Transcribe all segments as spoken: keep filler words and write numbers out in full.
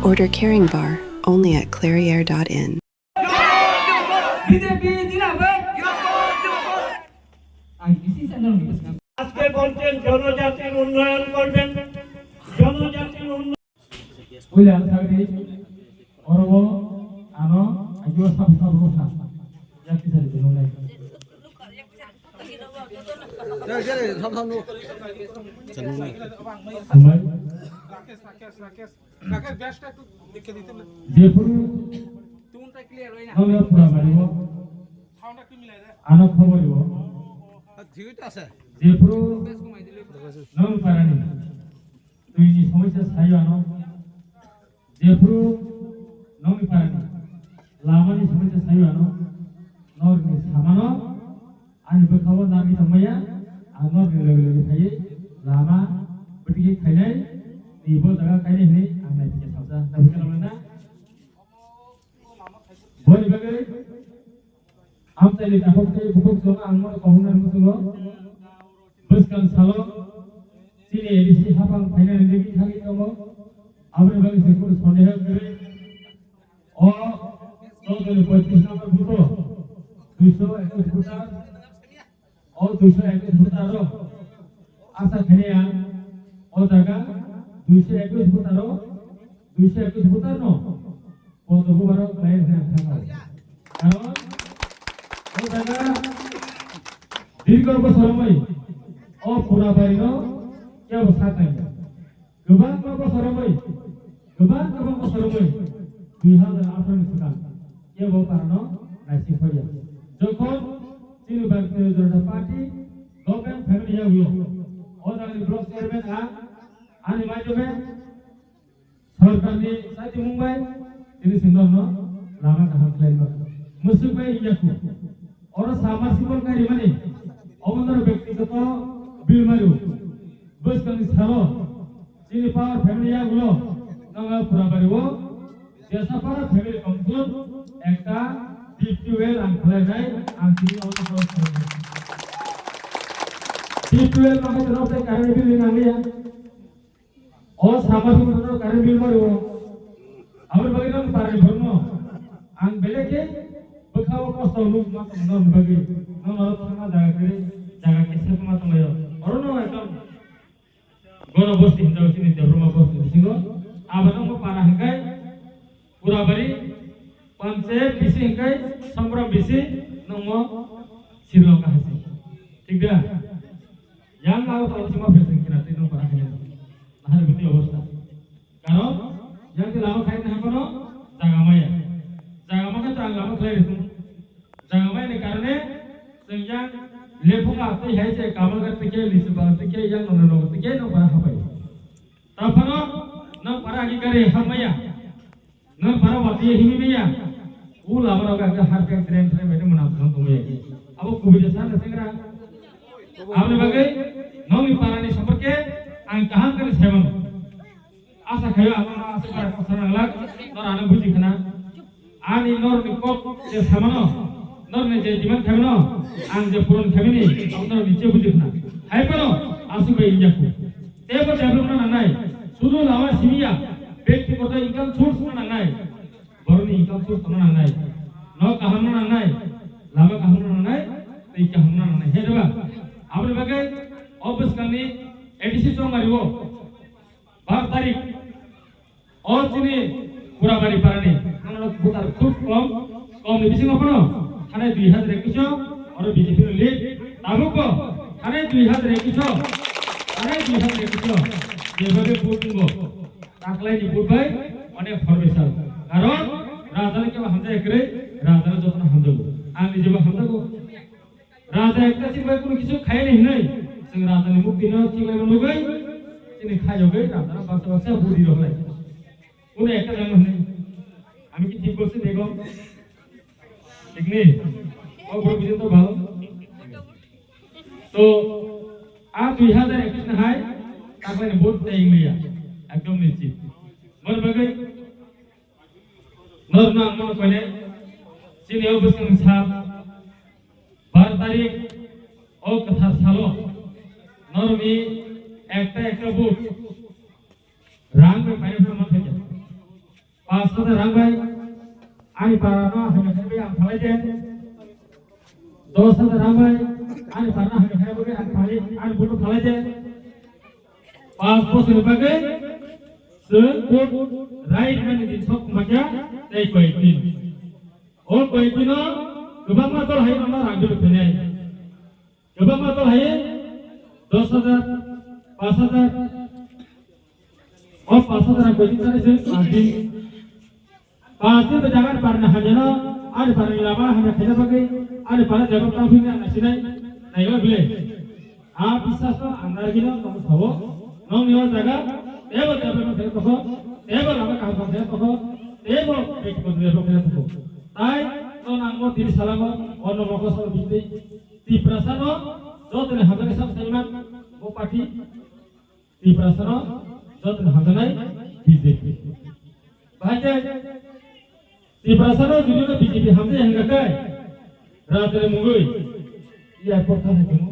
Order Caring Bar, only at clairiere dot in. BJP জিন্দাবাদ। আজকে বলছেন জনজাতির উন্নয়ন করবেন, জনজাতির উন্নয়ন। Oila ang sagri, oro o ano agibo sabo sabo rwkha. Yakti sari tongmani. Hambai. Jephuru nongya pura bari o. Ano khobor o. Jephuru nong parani. Twini somosya sayo ano. Jephuru nongni parani lamani somosya sayo ano, norni samano ani bwkhao narwgwi tongmaya, ang norni loge loge phaiwi lama bwtwi khainai ni bo jaga kainai hinwi ang naipikya salsa, naipikya rwna. Boni bagwi Amchaini takhuk tei bukhuk chwng ang no kahuna muchungo. Bwskang salo chini A D C hapang phainani nini thangwi tongo. Aboni bagwi se kunu sondeho kwrwi. O chowdoni poitrish number booth o duiso ekwis voter. O duiso ekwis voter o asa khainai ang o jaga duiso ekwis voter o duiso ekwis voter no Koto bubaro khlai rwkha ang thangao. Karon o jaga dirgo bosor romwi o pura barino kebo sak nai. Kwbangma bosor romwi, kwbang kwbang bosor romwi dui hazar atharo ni swkang kebo parano naising phaia. Jokhon chini Bharatiya Janata Party government phaimani yagulo o jagani block chairman ang ani maidome Sorkarni satimung bai tini chwng norno lama kaham khlai ma. Mwswk bai wngya khu. Oro submersible kairimani obo norok bektigoto bill mario. Bwskangni salo chini power family yagulo nanga pura bario jesa para family council ekta deep well ang khlainai ang tini obo norok khlainai. Deep well ma khe norok tei current bill ni nangliya. O sama sung sung current bill mario. Aboni bagwi nang parai borno. Ang belai khe bwkhao kosto nuk ma tong nang bagwi. Nang oro thangna jaga khe jaga kisa ma tong laio. Oro no ekdom gono bosti hinjao chini Debroma bosti bisingo. Abo nang para hingkai Kurabari panchayat bisi hingkai Sambram bisi nang mo Sri Lanka hasi. Thik da? Yang lago talo sima fencing kina twi nung para khaina. Nahar biti obostha. Karon yang ti lama khaina hakono jaga maya. Jaga maya to ang lama khlai rikhu. Jaga maya ni karone chwng yang lephuka twi hai se kamal gar tike lisi bal tike yang nono nogo tike no para hapai. Taphano nang para agi gari hamaya. Nang para wati himi miya. U lama roga ke har ke tren tren bete muna thang tong ya. Abo kubi de sana sengra. Aboni bagwi nongni parani somporke ang kaham kari saimano. Asa khayo ang asa para kosana lak nor ana buji khana. Ani norni kok je samano, norni je demand khaimano, ang je puron khaimani, ang norni je buji khana. Hai pano asu bai injaku. Tebo develop na nangnai, sudu lama simiya, bektigoto income source na nangnai, boroni income source na nangnai, nok kaham na nangnai, lama kaham na nangnai, tei kaham na nangnai. He deba, aboni bagwi o bwskangni A D C chongmari o bar tarik o chini Kurabari parani, nang voter khub kom, kom ni bisingo phano thanai dui hazar ekwis o oro B J P no lead, tabuk bo thanai dui hazar ekwis o, thanai dui hazar ekwis o, jebabe vote wngbo, taklai ni vote bai onek hor besal. Karon raja ni kebo hamjaya kwrwi, raja ni jotono hamjago. Ang ni jebo hamjago. Raja ekta chini bai kunu kisu khayani hinwi, chwng raja ni mukti no chini bai nugwi, chini khayogwi raja no baksa baksa budi rok lai. Kunu ekta jang hinwi, ami ki thik bolsi dego? Thik ni? O bro bujin to bhalo. To, a dui hazar ekwis na hai, taklai ni vote tei ingliya. Ekdom nischit. Boni bagwi, Norno ang mano koine, chini o bwskang sal, bar tarik, o kwthar salo, norni ekta ekta vote, rang bai paina phano ma thangya. Pas hajar rang bai ani para no hamya khe bai ang phalai de. Dos hajar rang bai ani para no hamya khe bai ang phalai, ani butu phalai de. Pas bosor ni bagwi chwng kok rai mani din sok makya tei koi din. O koi dino kwbangma dol hai no rang dino phinai. Kwbangma dol hai dos hajar, pas hajar. O pas hajar ang koi din tani chwng pas din. Pas din bai jaga ani para ni hamya no, ani para ni lama hamya khaina bagwi, ani para ni develop tang phikna ang nasinai, naiga bile. A biswas no ang narwgwi no tong sao, nong ni o jaga, tebo develop khe toko, tebo lama kaham khe toko, tebo bek develop khe toko. Tai no nang mo tiri salamo, ono mokosol bintwi, Tiprasa no, joto ni hamya khe sam saiman, o party, Tiprasano joto hamjaknai B J P. Bahai khe Tiprasano judino B J P hamjai hwnga khe, Raja ni mungwi airport thang hai tongo.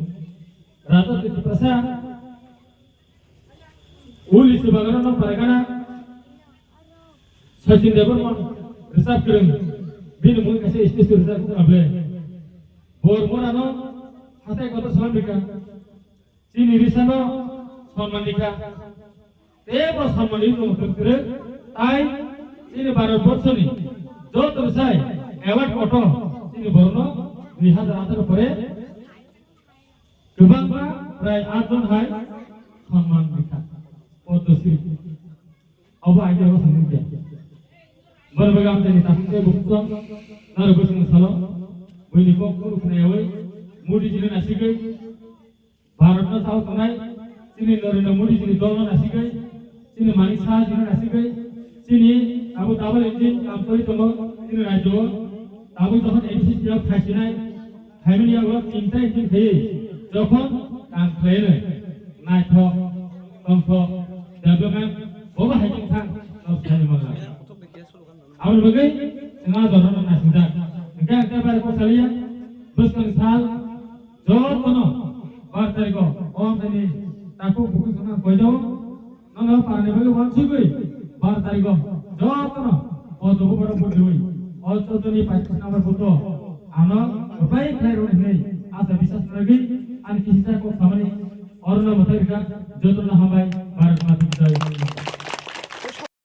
Raja tei Tiprasa uli se bagano no paragana Sachin Debbarma rwchap kwrwng, bini mungwi kaisa stage rwchap kwrwng ble. Bor morano hatai kotor salam rikha. Chini risano sonman rikha. Tebo sonman rikha tong twrwk tai chini Bharat borso ni joto rwchai award kotor chini borno dui hazar atharo pore kwbangma prai aat jon hai sonman rikha. Padma Shri. Obo aida obo songwk ya. Bor baga amtani takhuk tei bukhuk tong, naro bwswng salo, buini kok phuru khnayawi, Modi jino nasigwi, Bharat no sao tongnai, chini Narendra Modi jini dol no nasigwi, chini Manik Saha jino nasigwi, chini abo double engine kam choli tongo, chini rajyo o, tabuk jokhon A D C C o phaisinai, phaimani yago tinta engine khaiwi, jokhon kam khlaino, naithok, tongthok, development, bobo hai khe thang, nok saini mangla. Aboni bagwi chwng a jorano naisingkha. Hwnkhe ang tei bai kok saliya, bwskang sal jotono bar tariko o amchaini takhuk bukhuk songna koijao. Nono parani bagwi wansugwi bar tariko jotono o dogo borok bwtwi o chotoni paikis number buto ano kwplai khlai rwna hinwi asa biswas nagwi ani kisisa kok samani orono mwthai rwkha. Jotono hambai, Bharat Mata ki jai.